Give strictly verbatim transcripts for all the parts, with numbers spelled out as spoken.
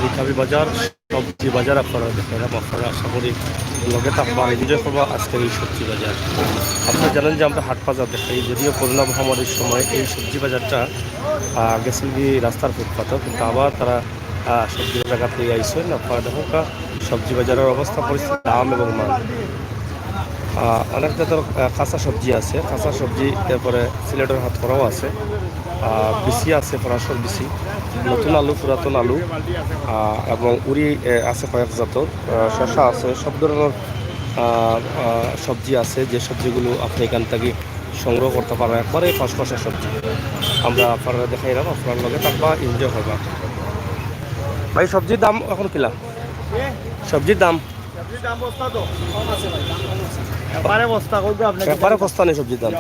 রিকাবি বাজার, সবজি বাজার আপনারা দেখেন, আপনারা আশা করি লগে থাকবা, এনজয় করবা আজকের এই সবজি বাজার। আপনারা জানেন যে আমরা হাট বাজার দেখাই, যদিও করোনা মহামারীর সময় এই সবজি বাজারটা, আহ, গেছিল কি রাস্তার ফুটপাতও, কিন্তু আবার তারা, আহ, সবজি বাজার করতে আইসেন। আপনারা দেখো কা-, সবজি বাজারের অবস্থা, পরিস্থিতি, দাম এবং মান। আহ, অনেক জাতর, আহ, কাঁচা সবজি আছে, কাঁচা সবজি, এরপরে সিলেটের হাত করাও আছে, আহ, বিচি আছে, ফরাসর বিচি, নতুন আলু, পুরাতন আলু, আহ, এবং উরি, আহ, আছে কয়েক জাতর, আহ, শসা আছে, সব ধরনের, আহ, আহ, সবজি আছে, যে সবজিগুলো আপনি এখান থেকে সংগ্রহ করতে পারবেন, একবারে খসখসা সবজি। আমরা আপনারা দেখাইলাম, আপনার লগে থাকবা, এনজয় করবা। ভাই, সবজির দাম এখন কিলা? সবজির দাম? সবজির দাম বস্তা তো? কম আছে ভাই, দাম কম আছে। একবারে বস্তা, কইবো আপনাকে। একবারে বস্তা নেই সবজির দাম।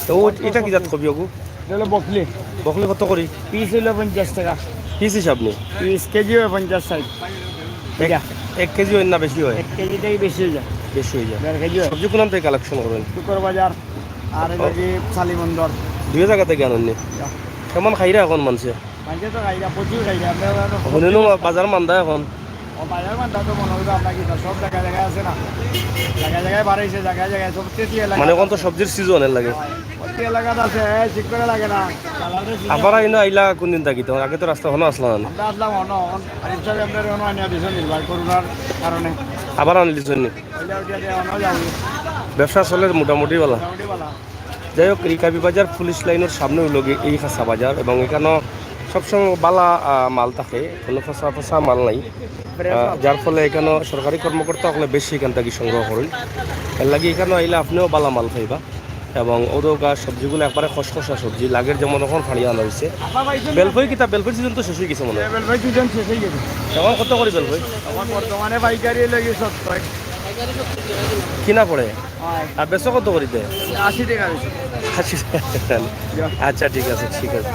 তো ও, এটা কি জাত কবি ওগু? এটা হলো বকলি। বকলি কত করি? পিস হইলো পঞ্চাশ টাকা। পিস হিসাব নেই? পিস কেজি হয় পঞ্চাশ ষাট। এক, এটা। এক কেজি হয় না বেশি হয়? এক কেজি থেকে বেশি হয়ে যায়। বেশি হয়ে যায়। দেড় কেজি হয়। সবজি কোন থেকে কালেকশন করবেন? শুক্র বাজার আর এটা কি সালিমন্দর। দুই জায়গা থেকে আনেননি? যা। কেমন খাইরা এখন মানষে? মানষে তো খাইরা, প্রচুর খাইরা। আমরা ওখানে হুনিনু বাজার মান্দা এখন। ও, বাজার মান্দা তো মনে হয় আপনার কি সব জায়গায় জায়গায় আছে না? জায়গায় জায়গায় বাড়াইছে, জায়গায় জায়গায় সব প্রতি এলাকা মানে এখন তো আছে। সবজির সিজনের লাগে। প্রতি এলাকাত আছে, এ, ঠিক করে লাগে না। আপনারা ইনো আইলা কোন দিন থাকি? তখন আগে তো রাস্তা হনো আসলাম না। আমরা আসলাম হনো, হন-, আরিফ সাহেব আমরা হনো আনিয়া দিছেন নির্বাহ করোনার কারণে। আবার আনলি জন্য। ওইটা ওইটা দিয়ে হনো যাবো। ব্যবসা চলের মোটামুটি বালা। মোটামুটি বালা। যাই হোক, রিকাবি বাজার পুলিশ লাইনের সামনে হইল গিয়ে এই কাঁচা বাজার, এবং এখানো সবসময় বালা, আহ, মাল থাকে, কোনো ফসা ফসা মাল নাই। আহ, যার ফলে এখানো সরকারি কর্মকর্তা হকলে বেশি এখান থেকে সংগ্রহ করেন। এর লাগি এখানো আইলে আপনিও বালা মাল পাইবা। এবং ওদের গা সবজিগুলো একবারে খসখসা সবজি, লাগের যেমন এখন ফাড়িয়া আনা হয়েছে। বেলফই কিতা, বেলফইর সিজন তো শেষ হয়ে গেছে মনে হয়। বেলফইর সিজন শেষ হয়ে গেছে। এখন কত করি বেলফই? এখন বর্তমানে পাইকারি লেগে সত্তর। কিনা পড়ে? হয়। আর বেচো কত করি দে? আশি টাকা বেশি। আশি টাকা। যা। আচ্ছা, ঠিক আছে, ঠিক আছে।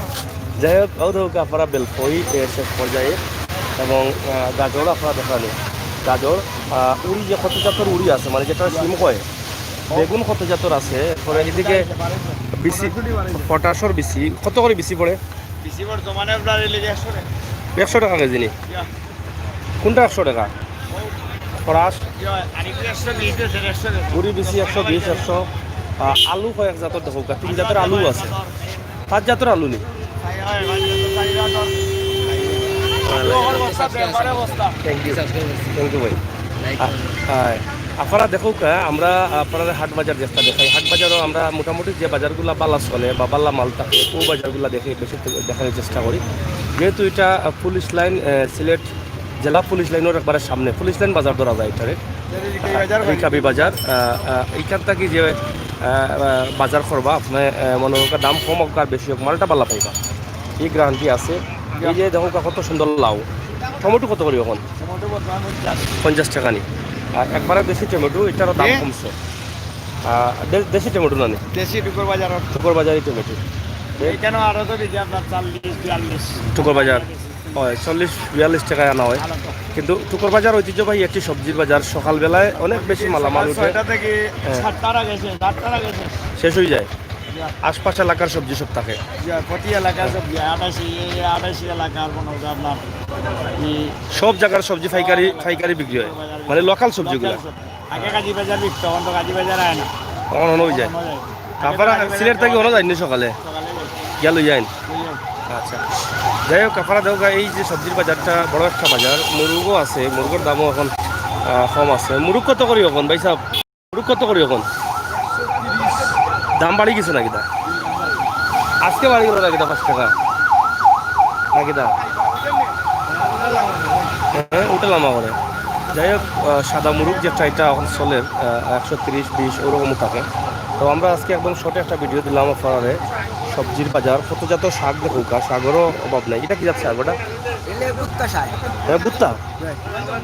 যাই হোক, ওদের গা ফাড়া বেলফই, এ, শেষ পর্যায়ে। এবং, আহ, গাজর আপনারা দেখালে, গাজর, আহ, উড়ি যে কত জাতর উড়ি আছে, মানে যেটা সিম কয়, বেগুন কত জাতর আছে, পরে এদিকে বিচি, পটাশর বিচি, কত করে বিচি পড়ে? বিচি বর্তমানে আপনার এই লেগে একশো টাকা। একশো টাকা কেজি নি? ইয়া। কোনটা একশো টাকা? পটাশ? ইয়া, আর একটু একশো বিশ দিয়েছে, একশো টাকা। উড়ি বিচি একশো বিশ, একশো। আহ, আলু কয়েক জাতর দেখো, তিন জাতর আলু আছে। পাঁচ জাতর আলু নি? Thank you. থ্যাংক ইউ ভাই। আ-, আয়। আপনারা দেখুক, আহ, আমরা আপনারা হাট বাজার যেটা দেখাই, হাট বাজারও আমরা মোটামুটি যে বাজারগুলা বালা চলে বা বালা মাল থাকে, ও বাজারগুলা দেখে বেশি দেখানোর চেষ্টা করি। যেহেতু এটা, আহ, পুলিশ লাইন, আহ, সিলেট জেলা পুলিশ লাইনের একবারে সামনে, পুলিশ লাইন বাজার ধরা যায় এটারে। রিকাবি বাজার। আহ, আহ, এইখান থেকে যে, আহ, আহ, বাজার করবা, আপনি, আহ, মনে করুন দাম কম হোক আর বেশি হোক, মালটা বালা পাইবা, এই গ্যারান্টি আছে। এই যে দেখো কত সুন্দর লাউ, টমেটো কত করি এখন? টমেটো বর্তমানে পঞ্চাশ। পঞ্চাশ টাকা নি। আর একবারে দেশি টমেটো, এটারও দাম এ? কমছে। আহ, দে-, দেশি টমেটো না নি? দেশি টুকুর বাজার। টুকুর বাজারি টমেটো। এ? এখানে আরো তো বেশি আপনার চল্লিশ, বিয়াল্লিশ। টুকুর বাজার। হয়, চল্লিশ, বিয়াল্লিশ টাকায় আনা হয়। ভালো তো। কিন্তু টুকুর বাজার ঐতিহ্যবাহী একটি সবজির বাজার, সকালবেলায় অনেক বেশি মালামাল সকাল উঠে। ছয়টা থেকে হ্যাঁ। সাতটার আগে শেষ, আটটার আগে শেষ। শেষ হয়ে যায়। যা। আশপাশ এলাকার সবজি সব থাকে। যা, প্রতি এলাকার সবজি, আটাশি, এই আটাশি এলাকার মনে হয় আপনার এই সব জায়গার সবজি পাইকারি, পাইকারি বিক্রি হয়, মানে লোকাল সবজিগুলা। লোকাল সবজি। আগে কাজী বাজার বিকতো, এখন তো কাজী বাজার আয় না। এখন অন্য হয়ে যায়। এখন অন্য যায়। আপনারা সিলেট থেকে অন্য যায়নি সকালে? সকালে যাই। গেল যাইন? ওই যাই। আচ্ছা। যাই হোক, আপনারা দেখো, এই যে সবজির বাজারটা বড় একটা বাজার, মুরগও আছে, মুরগর দামও এখন, আহ, কম আছে। মুরগ কত করি এখন, ভাই সাহেব? মুরগ কত করি এখন? দাম বাড়ি গেছে নাকি দা? আজকে বাড়ি গেল নাকি দা পাঁচ টাকা? নাকি দা? হ্যাঁ, ওটা লামা করে। যাই হোক, আহ, সাদা মুরগ যেটা, এটা এখন চলের, আহ, একশো তিরিশ, বিশ ওরকম থাকে। তো আমরা আজকে একদম শর্টে একটা ভিডিও দিলাম আপনারে। সবজির বাজার, কত জাত শাক দেখুক, আর শাকেরও অভাব নাই। এটা কি জাত শাক ওটা? এলে ভুট্টা শাক। হ্যাঁ, ভুট্টা? হ্যাঁ।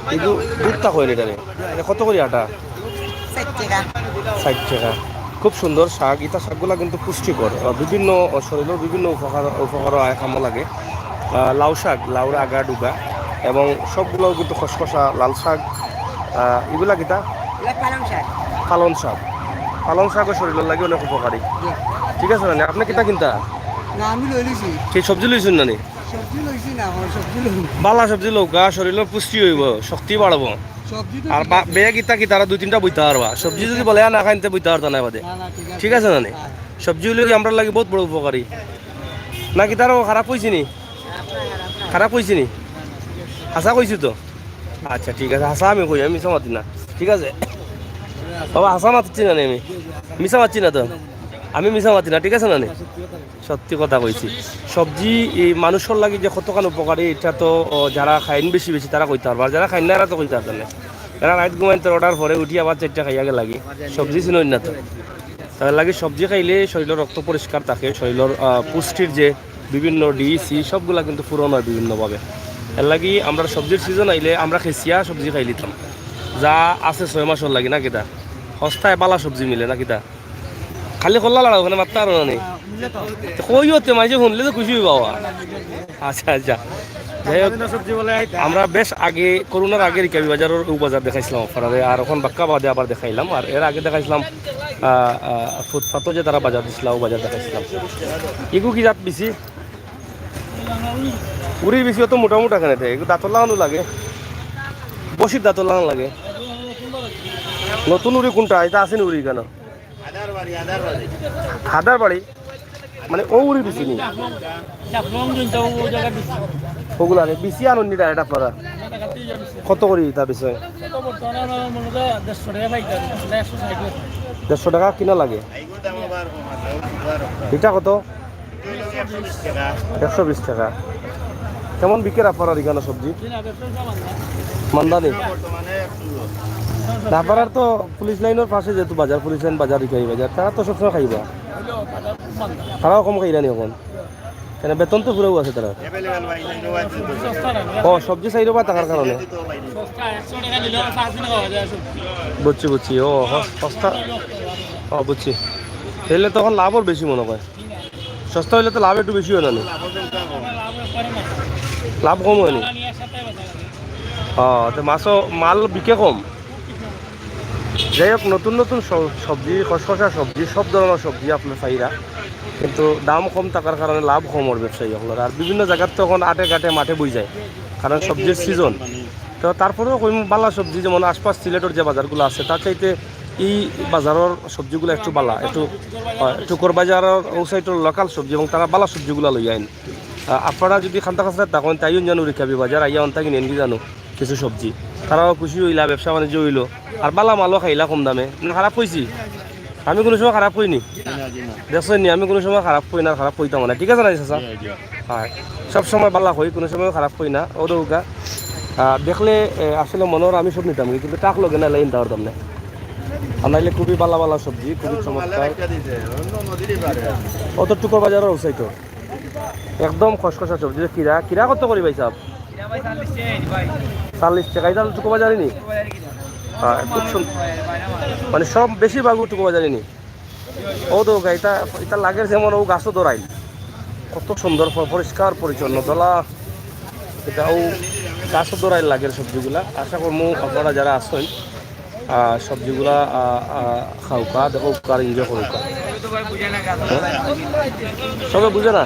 কিন্তু ভুট্টা কইন এটারে। এটা কত করি আটা? ষাট টাকা। ষাট টাকা। খুব সুন্দর শাক। ইতা শাকগুলা কিন্তু পুষ্টিকর। আহ, বিভিন্ন, আহ, শরীরের বিভিন্ন উপকার, উপকার আয়, কামো লাগে। আহ, লাউ শাক, লাউর আগা ডুগা, এবং সবগুলাও কিন্তু খসখসা, লাল শাক, আহ, এগুলা কিতা? এগুলা পালং শাক। পালং শাক। পালং শাকও শরীরের লাগে অনেক উপকারী। জি। ঠিক আছে না? আপনি কিতা কিনতা? না, আমি লই লিছি। কি সবজি লইছেন না নি? সবজি লইছি না, আমার সবজি লইছি। বালা সবজি লউক্কা, শরীলর পুষ্টি অইবো, শক্তি বাড়বো। সবজি তো আর ঠিক বা-, আছে। বেগ ইতা কি তারা দুই তিনটা বইতা পারবা। সবজি যদি বলে, "আর না খাইন," তে বইতা পারতা না বাদে। না, না, ঠিক আছে। ঠিক আছে না নি? হ্যাঁ। সবজি অইলো কি আমরার লাগি বউত বড় উপকারী। না কিতা রে, খারাপ কইছি নি? খারাপ কইছি নি? হাছা কইছি তো? আচ্ছা, ঠিক আছে, হাছা আমি কই, আমি মিছা মাতি না। ঠিক আছে? বাবা, হাছা মাতছি না নি আমি? মিছা মাতছি না তো? আমি মিছা মাতি না, ঠিক আছে না নি? সত্যি কথা কইছি। সবজি এই মানুষর লাগি যে কতখান উপকারী, ইটা তো, ও, যারা খাইন বেশি বেশি, তারা কইতা পারবা। আর যারা খাইন না, এরা তো কইতা পারতা না। এরা রাইত ঘুমাইন তো অর্ডার পরে উঠি আবার চাইরটা খাইয়া গেলাগি। সবজি চিনইন না তো। তার লাগি সবজি খাইলে শরীলর রক্ত পরিষ্কার থাকে, শরীলর, আহ, পুষ্টির যে বিভিন্ন ডি, সি সবগুলা কিন্তু পূরণ অয় বিভিন্নভাবে। এর লাগি আমরা সবজির সিজন আইলে আমরা খেছিয়া সবজি খাইলিতাম, যা আছে ছয় মাসর লাগি, না কিতা? হস্তায় বালা সবজি মিলে, না কিতা? খালি কল্লা লাড়া, ওখানে মাত্তা আরো না নি। তো কইও তে, মাঝে শুনলে তো খুশি অইবা। আচ্ছা, আচ্ছা। যাই হোক, আমরা বেশ আগে, করোনার আগে রিকাবি বাজারর অউ বাজার দেখাইছলাম আপনারারে, আর অখন বাক্কা বাদে আবার দেখাইলাম। আর এর আগে দেখাইছলাম, আহ, আহ, ফুটপাতো যে তারা বাজার দিছলা, অউ বাজার দেখাইছলাম। ইগু কি জাত বিচি? উরির বিচি অত মোটা মোটা কেনে তে? ইগু দাঁতর লাখানউ লাগে, বসির দাঁতর লাখান লাগে। নতুন উরি কুনটা? ইটা আছে নি উরি কেনে? হাদার বাড়ি। মানে অউ উরি বিচি নি? জাফলং যেটা, ওই জায়গায় বেশি। অগুলা নি? বিচি আনইন নি direct আপনারা? কত করি ইতা বিচইন? কত বর্তমানে আমার মনে হয় দেড়শো টাকা পাইকারি, আসলে একশো ষাট টাকা। দেড়শো টাকা কিনা লাগে? ইটা কত? একশো বিশ টাকা। কেমন বিকের আপনারার ইখানো সবজি? মান্দা নি? না, আপনারার তো পুলিশ লাইনর পাশে যেহেতু বাজার, পুলিশ লাইন বাজার, রিকাবি বাজার, তারা তো সবসময় খাইবা। তারাও কম খাইরা নি অখন? কেনে বেতন তো পুরাউ আছে তারার। ও, সবজি চাইর বা থাকার কারণে। বুঝছি, বুঝছি। ও, হস-, সস্তা। ও, বুঝছি। তাইলে তো অখন লাভও বেশি মনে হয়। সস্তা অইলে তো লাভ একটু বেশি অয় না নি? লাভ কম অয় নি? ও, তো মাছও, মাল বিকে কম। যাই হোক, নতুন নতুন স-, সবজি, খসখসা সবজি, সব ধরনর সবজি আপনারা পাইরা, কিন্তু দাম কম থাকার কারণে লাভ কম অর ব্যবসায়ী অকলর। আর বিভিন্ন জাগাত তো অখন আটে ঘাটে মাঠে বই যায়, কারণ সবজির সিজন। তো তারপরেও কইমু বালা সবজি, যেমন আশপাশ সিলেটর যে বাজারগুলা আছে, তার চাইতে ই বাজারর সবজিগুলা একটু বালা, একটু, আহ, টুকর বাজারর অউ সাইডর লোকাল সবজি এবং তারা বালা সবজিগুলা লইয়া আইন। আহ, আপনারা যদি খান্তা খাসরা থাকইন, তাইও জানো রিকাবি বাজার আইয়া অন্তা কিনেন কি জানো কিছু সবজি, তারাও খুশি অইলা, ব্যবসা বাণিজ্য অইলো, আর বালা মালও খাইলা কম দামে। না, খারাপ কইছি? আমি কুনু সময় খারাপ কইনি। দেখছইন নি, আমি কুনু সময় খারাপ কই না, আর খারাপ কইতাম না, ঠিক আছে না চাচা? হ্যাঁ, সব সময় বালা কই, কুনু সময় খারাপ কই না। অউ দেউক্কা, আহ, দেখলে, এ, আসলে মনে অর আমি সব নিতাম, কিন্তু টাক লগে না, লাইন দেওয়ার দাম না। আর নাইলে খুবই বালা বালা সবজি, খুবই চমৎকার। অত টুকর বাজারর অউ সাইডো একদম খসখসা সবজি। কিরা, কিরা কত করি ভাই সাহেব? চাল্লিশ টাকা। ইটা টুকর বাজারি নি? হ্যাঁ, খুব সুন্দর। মানে সব বেশিরভাগ টুকর বাজারি নি? অউ দেউক্কা, ইটা, ইটা লাগের যেমন অউ গাছও ধরাইল। কত সুন্দর প-, পরিষ্কার পরিচ্ছন্ন, ধলা। ইটা অউ গাছও ধরাইল লাগের সবজিগুলা। আশা করমু আপনারা যারা আছইন, আহ, সবজিগুলা, আহ, আহ, খাউক্কা, দেখউক্কা আর enjoy করউক্কা। হ্যাঁ? সবে বুঝে না?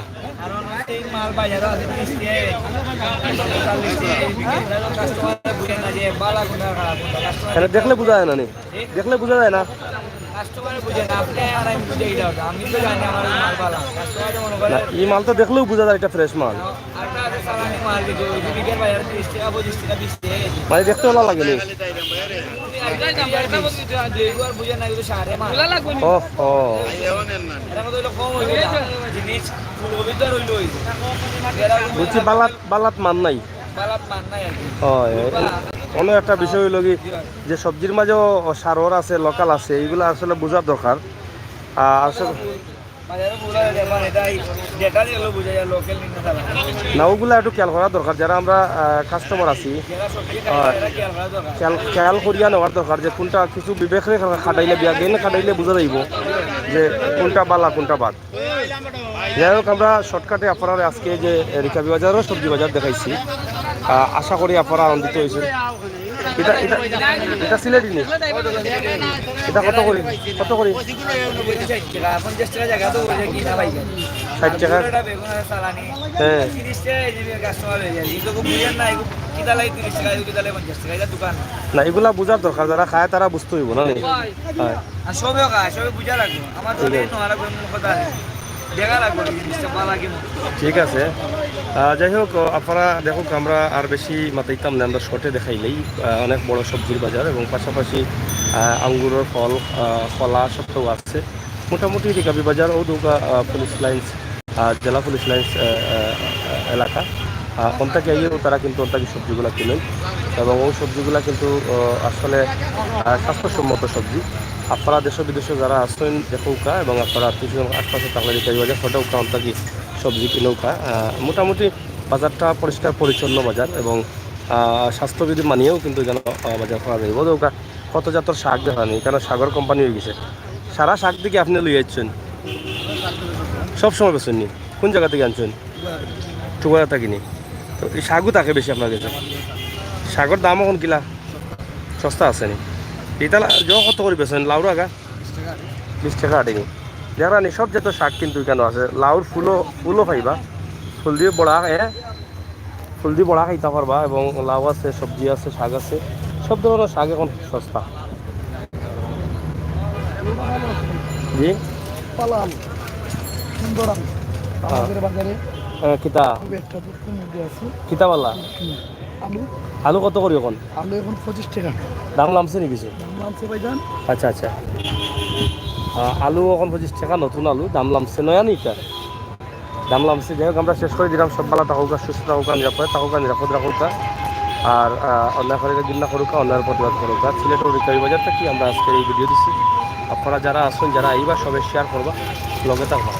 কেনে দেখলে বুঝা যায় না নি? দেখলে বুঝা যায় না? কাস্টমারে বুঝে না, আপনি আর আমি বুঝে এটা হতো। আমি তো জানি আমার এই মাল ভালো। কাস্টমারে মনে করে না, এই মাল তো দেখলেও বুঝা যায় এটা ফ্রেশ মাল। আর একটা আছে সালামি মাল, কিন্তু ওই যে বিকেল বাজারে তিরিশ টাকা, পঁচিশ টাকা, বিশ টাকা কেজি। মানে দেখতে ভালো লাগে নি? আপনি আর কি আর বিশ? যে এগুলো আর বুঝে না, এগুলো সারে মাল। ওহ, ও। এরা কত হইলো কম হইলো না। জিনিস ফুলকপি তো আর হইলো হইলো। এরা বুঝছি, বালাত, বালাত মান নাই। বালাত মান নাই আর কি। হয়, অন্য একটা বিষয় হইলো কি, যে সবজির মাঝেও সারর আছে, লোকাল আছে, এইগুলা আসলে বুঝার দরকার। আর আসলে বাজারে পুরা ব্যাপার, এটা এই যেটা দিলে বুঝা যায়, লোকাল নিতে তারা। না, ওগুলা একটু খেয়াল করা দরকার, যারা আমরা, আহ, কাস্টমার আছি, যেটা সবজি খাই, আহ, এটা খেয়াল করা দরকার। খেয়াল, খেয়াল করিয়া নেওয়ার দরকার যে কোনটা কিছু বিবেক রেখে খাটাইলে, বিয়া গেইন খাটাইলে বুঝা যাইব যে কোনটা বালা, কোনটা বাদ। যাই হোক, আমরা শর্টকাটে আপনারা আজকে যে রিকাবি বাজারও সবজি বাজার দেখাইছি, আহ, আশা করি আপনারা আনন্দিত হয়েছেন। এটা এটা এটা সিলেটি নি? এটা কত করি? কত করি? ষাট টাকা। হ্যাঁ। না, এগুলা বুঝার দরকার, যারা খায় তারা বুঝতে হইব না নি? হ্যাঁ। আর সবে খায়, সবে বুঝা লাগবো। আমার তো ঠিক আছে। নোয়া লাগবো, এমন কথা আছে। দেখা লাগবো, এই জিনিসটা ভালো লাগে না। ঠিক আছে। আহ, যাই হোক, আপনারা দেখুক, আমরা আর বেশি মাতাইতাম না, আমরা শর্টে দেখাইলেই। আহ, অনেক বড় সবজির বাজার এবং পাশাপাশি, আহ, আঙ্গুরের ফল, আহ, কলা সবটাও আছে। মোটামুটি রিকাবি বাজার ও দৌকা, আহ, পুলিশ লাইন্স, আহ, জেলা পুলিশ লাইন্স, আহ, আহ, এলাকা। আহ, অন্তাকি আইয়েও তারা কিন্তু অন্তাকি সবজিগুলা কিনেন এবং ওই সবজিগুলা কিন্তু, আহ, আসলে, আহ, স্বাস্থ্যসম্মত সবজি। আপনারা দেশ বিদেশে যারা আছেন দেখউকা এবং আপনারা আত্মীয় স্বজন আশপাশে থাকলে রিকাবি বাজার ফটো উকা অন্তাকি সবজি কিনউকা। আহ, মোটামুটি বাজারটা পরিষ্কার পরিচ্ছন্ন বাজার এবং, আহ, স্বাস্থ্যবিধি মানিয়েও কিন্তু এখানে, আহ, বাজার করা যায়। বোধ কত জাতর শাক দেখা নেই, কারণ সাগর কোম্পানি হয়ে গেছে। সারা শাক থেকে আপনি লই যাচ্ছেন, সব সময় বেছেন নি? কোন জায়গা থেকে আনছেন? টুবারা থাকি নি? তো এই শাকও থাকে বেশি আপনার কাছে? শাকর দাম এখন কিলা? সস্তা আছে নি? এটা লা-, জো কত করে বেছেন? লাউর আগা? বিশ টাকা আটি নি? দেখা নি, সব জাত শাক কিন্তু এখানে আছে। লাউর ফুলও, ফুলও পাইবা, ফুল দিয়ে বড়া, হ্যাঁ, ফুল দিয়ে বড়া খাইতে পারবা এবং লাউ আছে, সবজি আছে, শাক আছে, সব ধরনের শাক এখন সস্তা। জি? পালাল। সুন্দর আম। হ্যাঁ। আমাদের বাজারে হ্যাঁ, কিতা? খুব একটা দুঃখের মধ্যে আছি। কিতা বালা? হুম। আলু? আলু কত করি এখন? আলু এখন পঁচিশ টাকা। দাম লামছে নি কিছু? দাম লামছে ভাইজান। আচ্ছা, আচ্ছা। আহ, আলু এখন পঁচিশ টাকা, নতুন আলু, দাম লামছে, নয়া নি এটা? দাম লামছে। যাই হোক, আমরা শেষ করে দিলাম। সব ভালো থাকুক, সুস্থ থাকুক, নিরাপদে থাকুক, নিরাপদ রাখুক। আর, আহ, অন্যায় করে ঘৃণা করুক, অন্যায়ের প্রতিবাদ করুক। আর সিলেটের রিকাবি বাজার থেকে আমরা আজকে এই ভিডিও দিছি। আপনারা যারা আছেন, যারা এইবার সবাই শেয়ার করবা, লগে থাকবা।